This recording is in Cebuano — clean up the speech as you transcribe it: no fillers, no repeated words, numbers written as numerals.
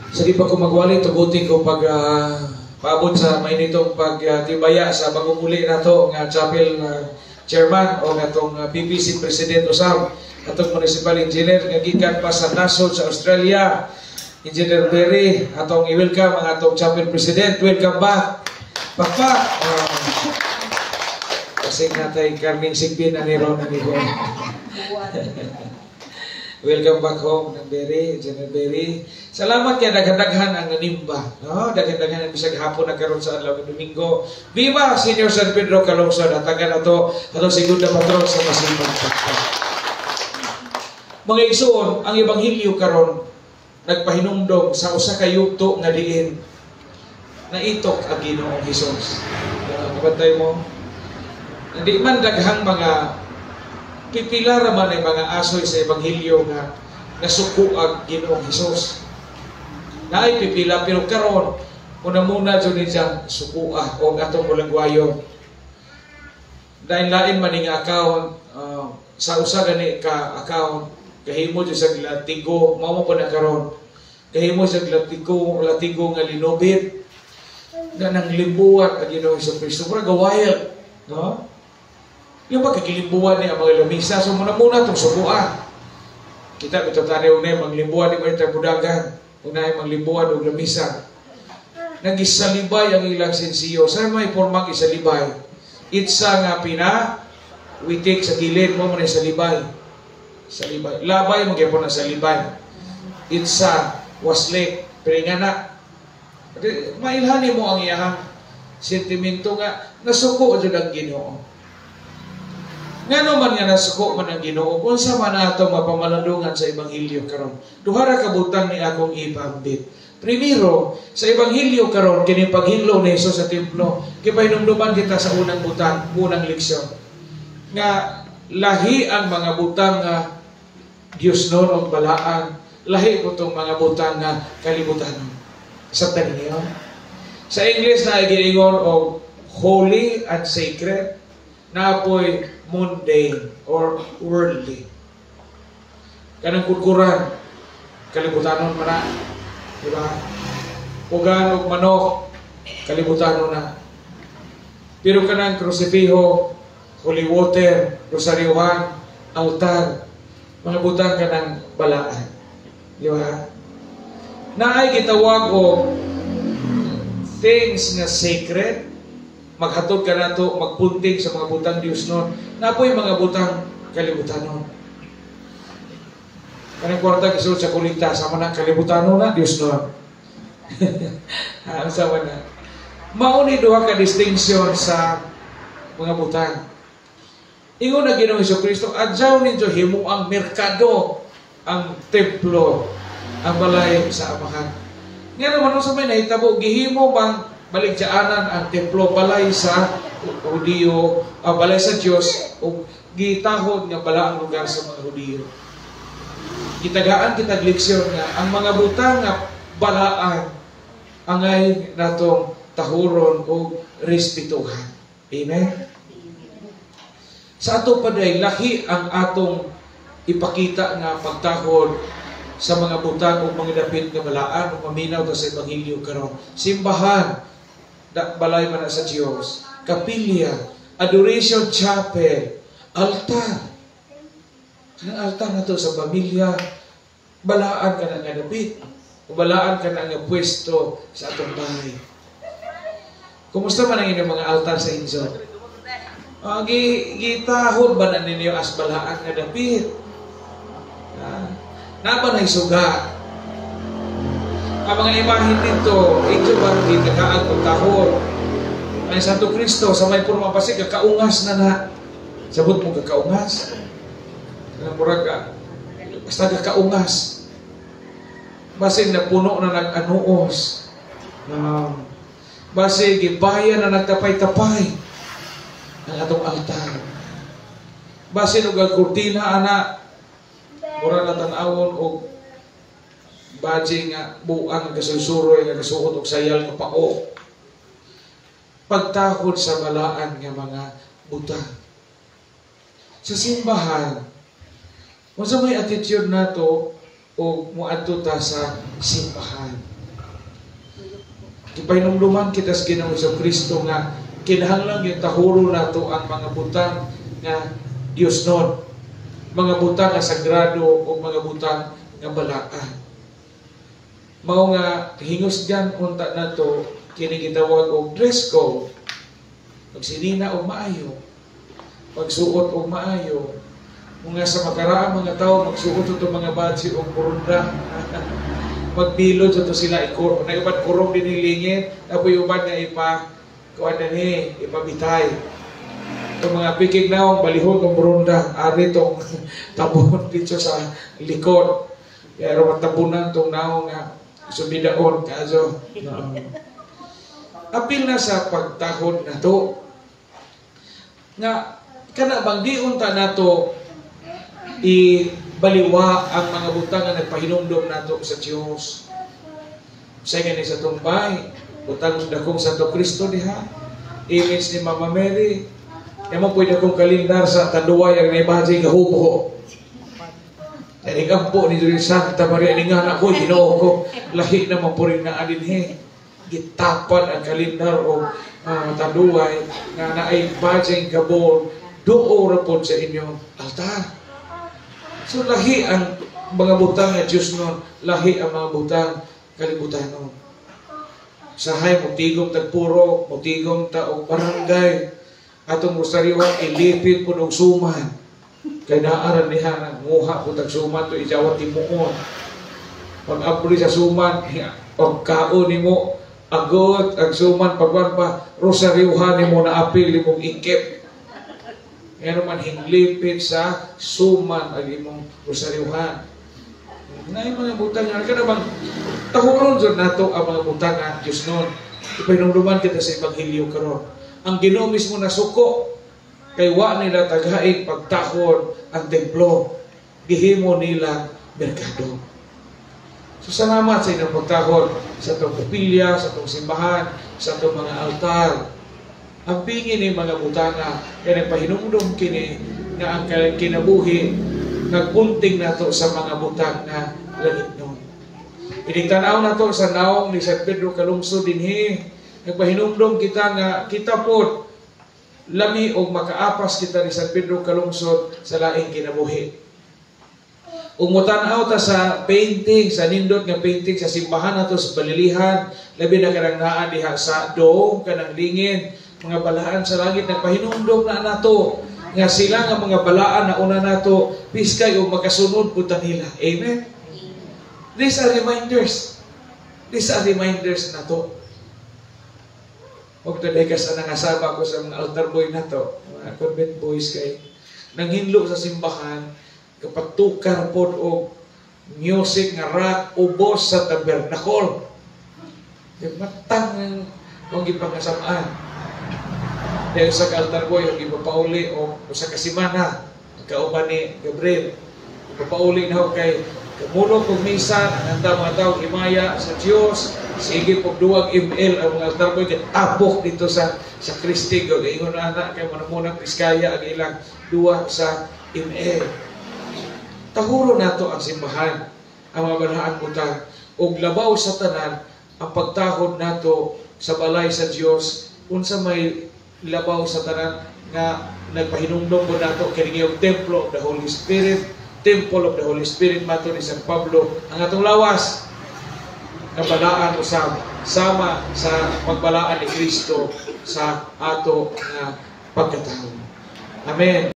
Sa di pa ko magwali, tuguti ko pag paabot sa mainitong pagtibaya sa bagong uli nato nga chapel chairman o nga atong PPC President usab, atong municipal engineer nga gikan pa sa nasod sa Australia, Engineer Berry. Atong i-welcome ang atong chapel president. Welcome back. Pakpak. Kasi natay karning sigbin na ni Ron amigo. Welcome back home ng Berry, Engineer Berry. Salamat kay daghan-daghan ang nanimba. No? Daghan-daghan ang bisag hapon na karon sa adlaw ng Domingo. Viva Senior San Pedro Calungsod. Hatagan ato atong segunda patron sa Masipag Pakpak. Mga igsoon, ang ebanghelyo karon nagpahinumdom sa usa ka yugto nga diin naitok ang Ginoong Hesus. Kabantay mo? Hindi man daghang mga pipila ra man ay mga asoy sa ebanghelyo nga nasuko ang Ginoong Hesus. Naay pipila, pero karon una muna jud ni siyang sukua o atong mulangwayon. Dahil lain man ni nga account, sa usa gani ka account kahimo jud sa latigo, mao mo pa na karon. Kahimo sa latigo, latigo nga linubit na nang limbuan ang Ginoong Hesus Kristo. Mura gawayag, no? Yung pagkakilimbuan niya ang mga lamisa, so muna muna itong subuan. Kita, ito tayo unay, maglimbuan ni mga budagan. Unay, maglimbuan og lamisa. Nagisalibay ang ilang sensiyo. Sa may formang isalibay? Itsa nga pina, witik sa gilid mo man salibay. Salibay. Labay mo gyapon ang salibay. Itsa, waslik, pero nga na. Mailhanin mo ang iyang sentimento nga nasuko jud ang Ginoo. Ngano man nga nasuko man ang Ginoo, kung sa man ato mapamalandungan sa ebanghelyo karon? Duha ra ka butang ni akong ipambit. Primero, sa ebanghelyo karon kini paghinlo ni Jesus sa templo, gipahinumduman kita sa unang butang, unang leksyon. Nga lahi ang mga butang nga Dios non og balaan, lahi po tong mga butang nga kalibutan. Sa ninyo? Sa English na giingon og holy and sacred, naapoy mundane or worldly. Kanang kudkuran, kalibutanon man na. Di ba? Ugan og manok, kalibutanon na. Pero kanang krusifiho, holy water, rosaryohan, altar, mga butang kanang balaan. Di ba? Naay gitawag og things nga sacred, maghatod ka nato, magpunting sa mga butang Dios nun, napoy mga butang kalibutanon. Kanang kwarta gisuot sa kolekta, sama na kalibutanon na, Dios nun. Ang sama na. Mao ni duha ka distinction sa mga butang. Ingon na Ginoong Kristo, adyaw ninyo himo ang merkado, ang templo, ang balay sa Amahan. Nga naman sa may nahitabo, gihimo bang baligyaanan ang templo, balay sa Hudiyo, balay sa Dios, o gitahod nga bala ang lugar sa mga Hudiyo. Gitagaan kitag leksyon nga ang mga butang nga balaan angay natong tahuron o respetuhan. Amen? Sa ato paday, lahi ang atong ipakita nga pagtahod sa mga butang o mga dapit nga balaan o maminaw ta sa ebanghelyo karon. Simbahan, balay man na sa Dios, kapilya, adoration chapel, altar. Ang altar na to sa pamilya, balaan ka na nga dapit, o balaan ka na nga pwesto sa atong bahay. Kumusta man ang inyong mga altar sa inyo? Gitahod ba na ninyo as balaan nga dapit? Naba na'y suga? Ang mga imahin dito, ito ba gitakaag o tahod? Ang Santo Cristo, sa may purma pasig, kakaungas na na. Sabot mo kakaungas? Murag ka, basta kakaungas. Basig na puno na nag-anuos. Basig gibaya na nagtapay-tapay ang atong altar. Basin og ang kurtina ana, mura na tan-awon og badge nga buang kasulsuroy nga kasuot og sayal nga pao. Pagtahod sa balaan nga mga butang. Sa simbahan, unsa may attitude nato og moadto ta sa simbahan? Gipahinumduman kita sa Ginoong Kristo nga kinahanglan gyud tahuro nato ang mga butang nga Dios nun, mga butang nga sagrado o mga butang nga balaan. Mao nga hingusgan unta nato kini gitawag og dress code. Pagsinina og maayo, pagsuot og maayo. Mga sa makaraang mga tao magsuot ato mga badge og burunda. Magbilod sa to sila ikor. Na uban kurong din lingit, apoy uban nga ipa kuan na ni ipabitay. Itong mga pikig naong balihon ng burunda, ari tong tabon dito sa likod. Pero matabunan tong naong nga sumidaon kaso. No. Apil na sa pagtahod na to. Nga kana bang di unta nato ibaliwa ang mga butang nga nagpahinumdom nato sa Dios. Sa gani sa tumbay, butang dakong Santo Cristo diha, image ni Mama Mary, emo pwede akong kalendar sa Tanduay ang naibaji nga hubo. Kaya ampo ni Diyos Santa Maria ni nga ko, Ginoo ko, lahi na mapuring na adinhe. Gitapan ang kalendar o Tanduay nga naay bajing gabol duo ra pod sa inyong altar. So lahi ang mga butang nga Diyos nun, lahi ang mga butang kalibutan nun. Sahay, mutigom tagpuro, mutigom ta og barangay. Atong rosaryohan, ilipit po og suman. Kay naaran niya, nguha po tag suman to ijawat timuon. Pag abri sa suman, pagkaon nimo, agot ang suman, pagwan pa, rosaryohan nimo na apil imong ikip. Ngayon man hinglipit sa suman ang imong rosaryuhan. Na yung mga butang nga, kana bang tahuron jud nato ang mga butang nga Diyos nun. Ipahinumduman kita sa Ebanghelyo karon. Ang Ginoo mismo nasuko kay wa nila tagaig pagtahod ang templo. Gihimo nila merkado. So salamat sa inyong pagtahod sa atong kapilya, sa atong simbahan, sa atong mga altar. Ang pingin ni mga butanga kay nagpahinumdum kini nga ang kinabuhi nagpunting nato sa mga butang nga langit nun. Ining tan-aw nato sa naong ni San Pedro Calungsod dinhi, nagpahinumdum kita nga kita pod lami og makaapas kita ni San Pedro Calungsod sa laing kinabuhi. Ug motan-aw ta sa painting, sa nindot nga painting sa simbahan nato sa Balilihan, labi na kanang naa diha sa dome kanang lingin, mga balaan sa langit, nagpahinumdum na nato nga sila nga mga balaan na una nato biskay og makasunod pud ta nila. Amen. These are reminders. These are reminders nato. Og today kas nangasaba ko sa mga altar boy nato, mga convent boys kay nanghinlo sa simbahan kapatukar pod og music nga rock ubos sa tabernacle. Kay matang kung gipangasamaan. Dahil sa altar boy, ang ipapauli o sa kasimana, kauban ni Gabriel. Ipapauli na ho kay kamulong kong misa, ang handa mga tao, himaya sa Diyos, sige pog duwag ML ang mga altar boy, tapok dito sa Kristi. Ingon na anak, kay muna Kriskaya ang ilang duwa sa ML. Tahuro nato ang simbahan, ang mga balaang butang, ug labaw sa tanan, ang pagtahod nato sa balay sa Diyos, unsa may labaw sa tanan nga nagpahinumdum po nato kini og templo of the Holy Spirit, temple of the Holy Spirit mato ni San Pablo, ang atong lawas nga balaan usab sama sa pagbalaan ni Kristo sa ato nga pagkatao. Amen.